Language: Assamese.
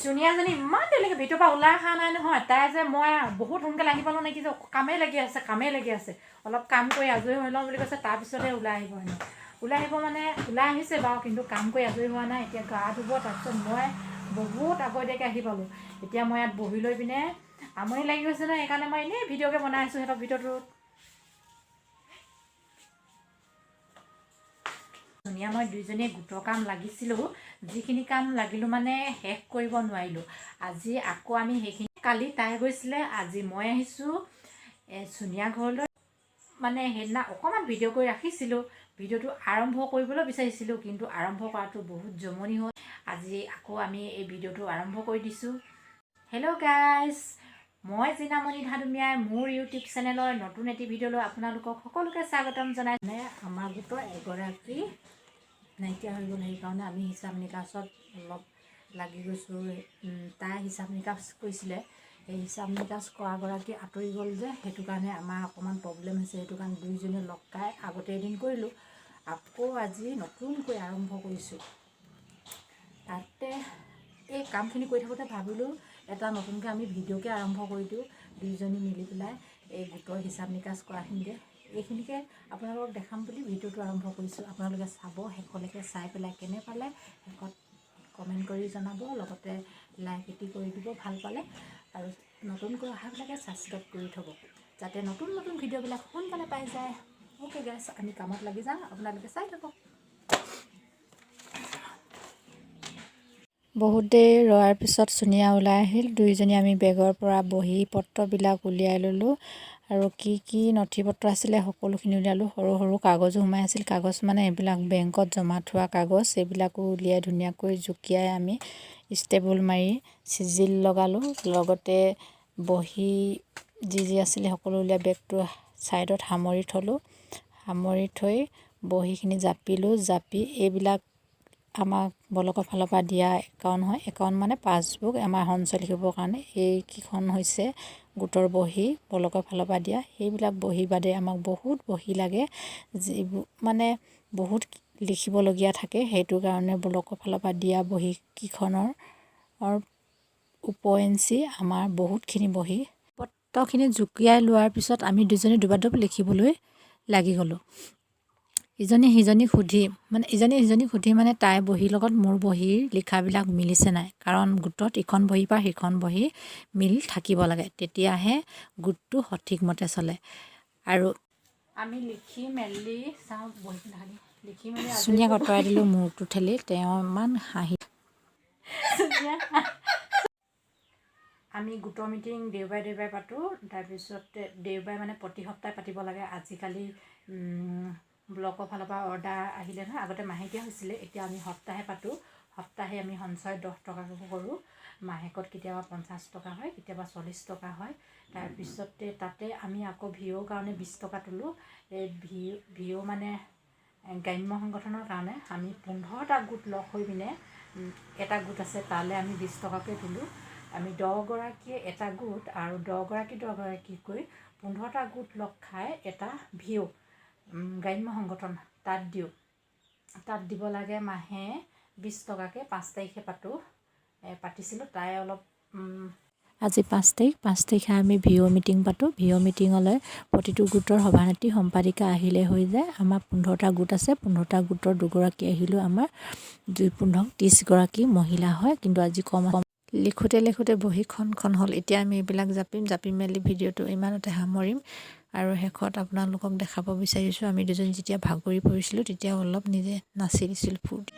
চুনিয়াজনী ইমান দেৰিলৈকে ভিতৰৰ পৰা ওলাই অহা নাই নহয়। তাই যে মই বহুত সোনকালে আহি পালোঁ নেকি যে, কামেই লাগি আছে, কামেই লাগি আছে, অলপ কাম কৰি আজৰি হৈ লওঁ বুলি কৈছে, তাৰপিছতহে ওলাই আহিব হেনো। ওলাই আহিব মানে ওলাই আহিছে বাৰু, কিন্তু কাম কৰি আজৰি হোৱা নাই। এতিয়া গা ধুব। তাৰপিছত মই বহুত আগতীয়াকৈ আহি পালোঁ। এতিয়া মই ইয়াত বহি লৈ পিনে আমনি লাগি গৈছে নহয়, সেইকাৰণে মই এনেই ভিডিঅ'কে বনাই আছোঁ সিহঁতৰ ভিডিঅ'টোত। ধুনীয়া, মই দুইজনীয়ে গোটৰ কাম লাগিছিলোঁ, যিখিনি কাম লাগিলোঁ মানে শেষ কৰিব নোৱাৰিলোঁ। আজি আকৌ আমি সেইখিনি, কালি তাই গৈছিলে, আজি মই আহিছোঁ চুনিয়া ঘৰলৈ। মানে সেইদিনা অকণমান ভিডিঅ' কৰি ৰাখিছিলোঁ, ভিডিঅ'টো আৰম্ভ কৰিবলৈ বিচাৰিছিলোঁ, কিন্তু আৰম্ভ কৰাটো বহুত জমনি হ'ল। আজি আকৌ আমি এই ভিডিঅ'টো আৰম্ভ কৰি দিছোঁ। হেল্ল' গাইজ, মই জিনামণি ধাদুমীয়াই মোৰ ইউটিউব চেনেলৰ নতুন এটি ভিডিঅ'লৈ আপোনালোকক সকলোকে স্বাগতম জনাই। মানে আমাৰ গোটৰ এগৰাকী নাইকিয়া হৈ গ'ল, সেইকাৰণে আমি হিচাপ নিকাচত অলপ লাগি গৈছোঁ। তাই হিচাপ নিকাচ কৰিছিলে, সেই হিচাপ নিকাচ কৰাগৰাকী আঁতৰি গ'ল যে, সেইটো কাৰণে আমাৰ অকণমান প্ৰব্লেম হৈছে। সেইটো কাৰণে দুইজনীয়ে লগ খাই আগতে এদিন কৰিলোঁ, আকৌ আজি নতুনকৈ আৰম্ভ কৰিছোঁ। তাতে এই কামখিনি কৰি থাকোঁতে ভাবিলোঁ এটা নতুনকৈ আমি ভিডিঅ'কে আৰম্ভ কৰি দিওঁ দুইজনী মিলি পেলাই। এই গোটৰ হিচাপ নিকাচ কৰাখিনিকে, এইখিনিকে আপোনালোকক দেখাম বুলি ভিডিঅ'টো আৰম্ভ কৰিছোঁ। আপোনালোকে চাব শেষলৈকে, চাই পেলাই কেনে পালে শেষত কমেণ্ট কৰি জনাব, লগতে লাইক এটি কৰি দিব ভাল পালে, আৰু নতুনকৈ অহাবিলাকে ছাবস্ক্ৰাইব কৰি থ'ব, যাতে নতুন নতুন ভিডিঅ'বিলাক সোনকালে পাই যায়। অ'কে গাইছ, আমি কামত লাগি যাওঁ, আপোনালোকে চাই থাকক। বহুত দেৰি ৰোৱাৰ পিছত চুনিয়া ওলাই আহিল। দুইজনী আমি বেগৰ পৰা বহী পত্ৰবিলাক উলিয়াই ল'লোঁ আৰু কি কি নথি পত্ৰ আছিলে সকলোখিনি উলিয়ালোঁ। সৰু সৰু কাগজো সোমাই আছিল। কাগজ মানে এইবিলাক বেংকত জমা থোৱা কাগজ, এইবিলাকো উলিয়াই ধুনীয়াকৈ জুকিয়াই আমি ষ্টেবল মাৰি চিজিল লগালোঁ। লগতে বহী যি যি আছিলে সকলো উলিয়াই বেগটো ছাইডত সামৰি থ'লোঁ। সামৰি থৈ বহীখিনি জাপিলোঁ। জাপি এইবিলাক আমাক ব্লকৰ ফালৰ পৰা দিয়া একাউণ্ট হয়। একাউণ্ট মানে পাছবুক, আমাৰ সঞ্চয় লিখিবৰ কাৰণে। এইকেইখন হৈছে গোটৰ বহী, ব্লকৰ ফালৰ পৰা দিয়া। সেইবিলাক বহী বাদে আমাক বহুত বহী লাগে, যিবোৰ মানে বহুত লিখিবলগীয়া থাকে। সেইটো কাৰণে ব্লকৰ ফালৰ পৰা দিয়া বহীকেইখনৰ উপৰঞ্চি আমাৰ বহুতখিনি বহী। পত্ৰখিনি জুকিয়াই লোৱাৰ পিছত আমি দুজনী দুবাদুব লিখিবলৈ লাগি গ'লোঁ। ইজনী সিজনীক সুধি, মানে ইজনী সিজনীক সুধি, মানে তাইৰ বহীৰ লগত মোৰ বহীৰ লিখাবিলাক মিলিছে নাই, কাৰণ গোটত ইখন বহীৰ পৰা সিখন বহী মিল থাকিব লাগে, তেতিয়াহে গোটটো সঠিকমতে চলে। আৰু আমি লিখি মেলি চাওঁ, বহীখিনি লিখি মেলি চুনিয়াক আঁতৰাই দিলোঁ মূৰটো ঠেলি, তেওঁ ইমান হাঁহি। আমি গোটৰ মিটিং দেওবাৰে দেওবাৰে পাতোঁ। তাৰপিছত দেওবাৰে মানে প্ৰতি সপ্তাহে পাতিব লাগে। আজিকালি ব্লকৰ ফালৰ পৰা অৰ্ডাৰ আহিলে নহয়, আগতে মাহেকীয়া হৈছিলে, এতিয়া আমি সপ্তাহে পাতোঁ। সপ্তাহে আমি সঞ্চয় 10 টকাকৈ কৰোঁ। মাহেকত কেতিয়াবা 50 টকা হয়, কেতিয়াবা 40 টকা হয়। তাৰপিছতে তাতে আমি আকৌ ভিঅ'ৰ কাৰণে 20 টকা তোলোঁ। এই ভিঅ' মানে গ্ৰাম্য সংগঠনৰ কাৰণে আমি 15টা গোট লগ হৈ পিনে এটা গোট আছে, তালৈ আমি 20 টকাকৈ তোলোঁ। আমি 10গৰাকীয়ে এটা গোট আৰু 10গৰাকী 10গৰাকীকৈ 15টা গোট লগ খাই এটা ভিঅ' গ্ৰাম্য সংগঠন তাত দিওঁ। তাত দিব লাগে মাহে 20 টকাকৈ। 5 তাৰিখে পাতোঁ, পাতিছিলোঁ। তাই অলপ আজি 5 তাৰিখ, 5 তাৰিখে আমি ভিঅ' মিটিং পাতোঁ। ভিঅ' মিটিঙলৈ প্ৰতিটো গোটৰ সভানেত্ৰী, সম্পাদিকা আহিলে হৈ যায়। আমাৰ 15টা গোট আছে, 15টা গোটৰ দুগৰাকী আহিলেও আমাৰ দুই 15 30গৰাকী মহিলা হয়। কিন্তু আজি কম। লিখোঁতে লিখোঁতে বহীখন খন হ'ল। এতিয়া আমি এইবিলাক জাপিম, জাপি মেলি ভিডিঅ'টো ইমানতে সামৰিম। আৰু শেষত আপোনালোকক দেখাব বিচাৰিছোঁ, আমি দুজন যেতিয়া ভাগৰি পৰিছিলোঁ তেতিয়া অলপ নিজে নাচি দিছিলোঁ ফূৰ্তি।